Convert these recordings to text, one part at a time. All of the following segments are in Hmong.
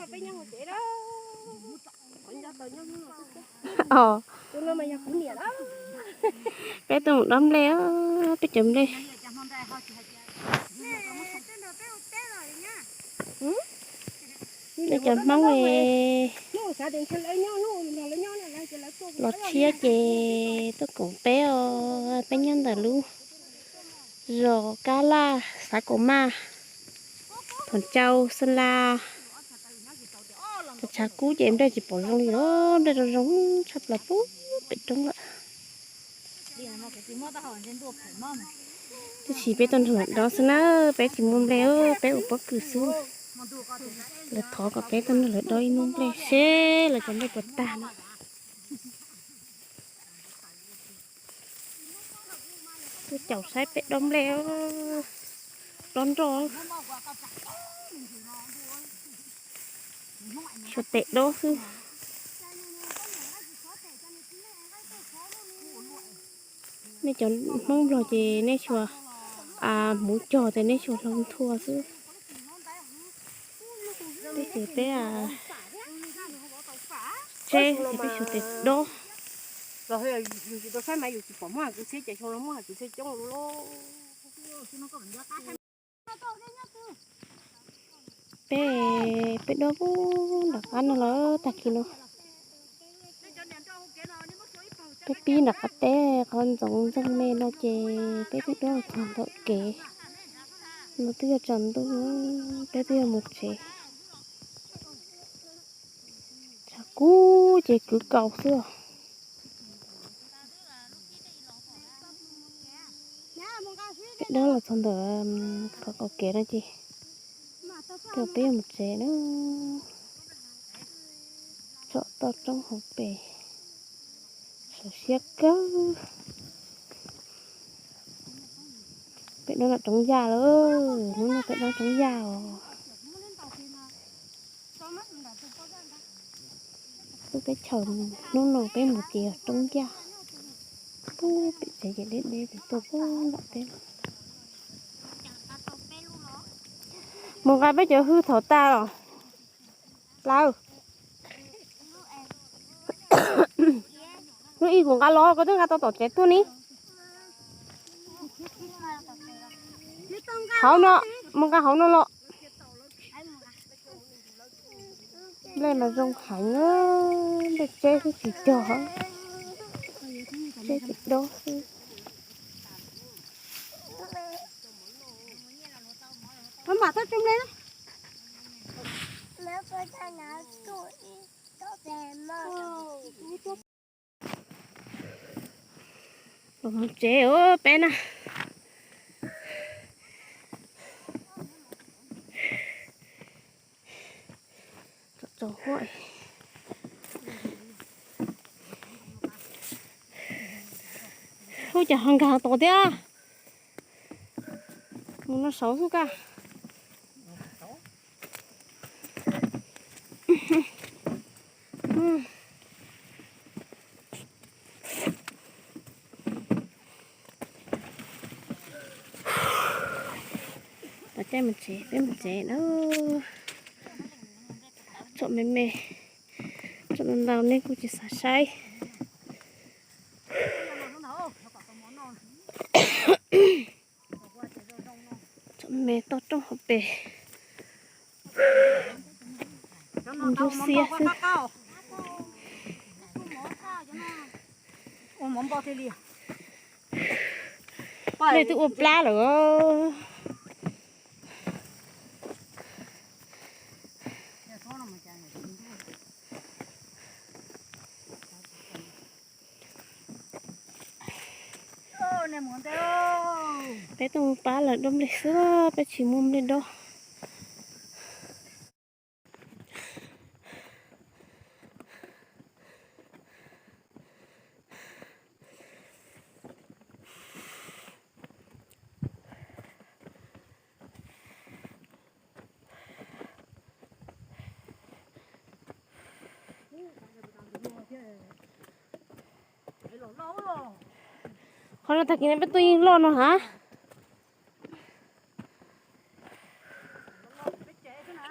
Os, peb tuaj mus dob nplej, peb cov nplej nej cov Hmoob los tshiab ces tuaj koom peb os. Peb nyob ntawm lub zos Kab Laj, xav Kaum Maj, Phoom Tsau, Xeem Las. Tshav kub ces nplej tsis pom zoo li os, nplej zoo zoo tshaj plaws puag pem roob lawm. Tab sis peb tuaj nrog lawv dob xwb na, peb tsis muaj nplej, peb ua pob kws xwb. Lawv thov kom peb tuaj nrog lawv dob ib hnub nplej seb lawv cov nplej puas tag na. Tuaj caum saib peb dob nplej, dob nroj, xyuas tes dob xwb. Nej cov Hmoob Nplog ces nej xyuas hmuv cog ces nej xyuas hlau nthua xwb. Peb ces peb tseb ces peb xyuas tes dob. Peb, peb dob nram qab no lawm, tag kis no peb pib nram qab teb qhov ntxoov ntxoog me no ces peb pib dob txog ntawm kev. No twb yog tsaus ntuj, peb twb yog mus tsev. Tshav kub ces kwv kaus xwb. Peb dob los txog ntawm qhov qaum kev no ces peb yuav mus tsev na. Tsom toj roob hauv pes, sawv siab kawg. Peb dob nram roob yaj lawm, hnub no peb dob roob yaj os. Lub teb chaws hnub no peb mus ces yog roob yaj. Pub pem tsev ces deb deb ces tuaj pub nram teb. Mus nqa peb cov hwj thaum tas los lawm. Lub ib kuv nqa los, koj twb nqa tau tom tsev tuaj ni. Hauv no, mus nqa hauv no los. Nplej mas zoo heev, nplej tseb xwb tsis cog, tseb tsis dob xwb. Los mus tsev os peb na. Tsom tsom huab. Ub, cas ho nkag tod thiab. Mus no saud xwb kaj. Pov caij mus tsev, peb mus tsev na. Tsom me me, tsom ntau ntau nej kuj tsis xav saib. Tsom me toj roob hauv pes. Ntsuab xiab xwb. Nplej twb ua plab lawm. Peb tuaj mus pab lawv dob nplej xwb, peb tsis muaj nplej dob. Qhov no tag kis no peb tuaj yeej loj no hab.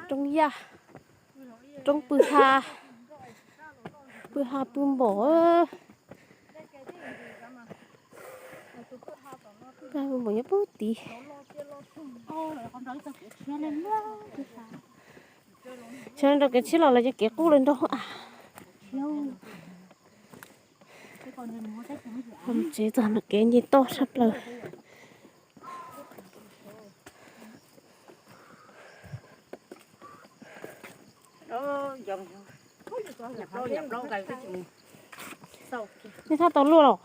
Roob yaj. Roob pw ha, pw ha pw npaum, pw ha pw npaum nyob puag tid. Tsheb rau kev tshiab los lawv cov kev qub lawm nrog. Tsev txog no kev nce toj sab plaws. Nej thaj tau luaj los?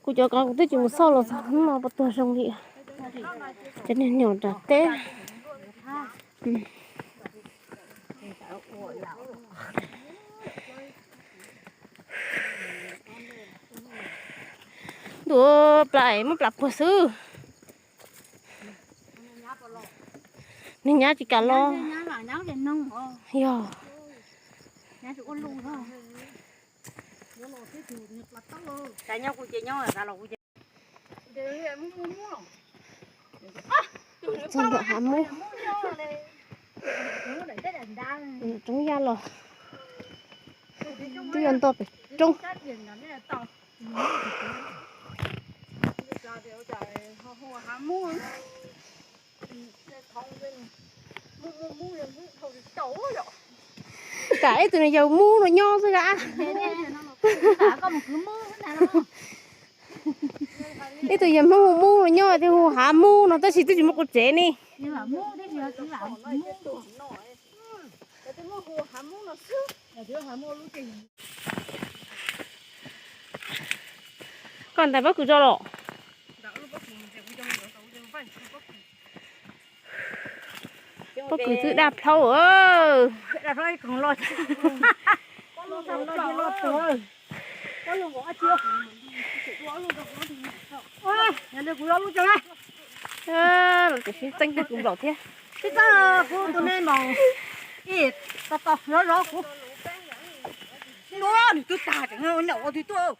Kuv cov ko kuv twb tsis mus xauj los txog hnub no puas tuag zoo li. Cov niag nyuam nram teb. Ntuj, plas muab plas puag xwb. Nws nyab tsis kam los. Yog. Txog ntawm hav mub, roob yaj los twb yuav nto pem roob. Kam ib tug niag yawg mub no nyob xwb a. Ib tug yawg Hmoob hu mub no nyob, twb hu hav mub no tab sis twb tsis muaj qub tsev ne. Koj ntais pob kws tso los? Pob kws twb daj plhaub. Los tseem sib txeeb tag kuv nplaum thiab. Tib txaj kuv tus me mom ib, to to zov zov kuv. Nws twb tag tseem ua twg tuaj.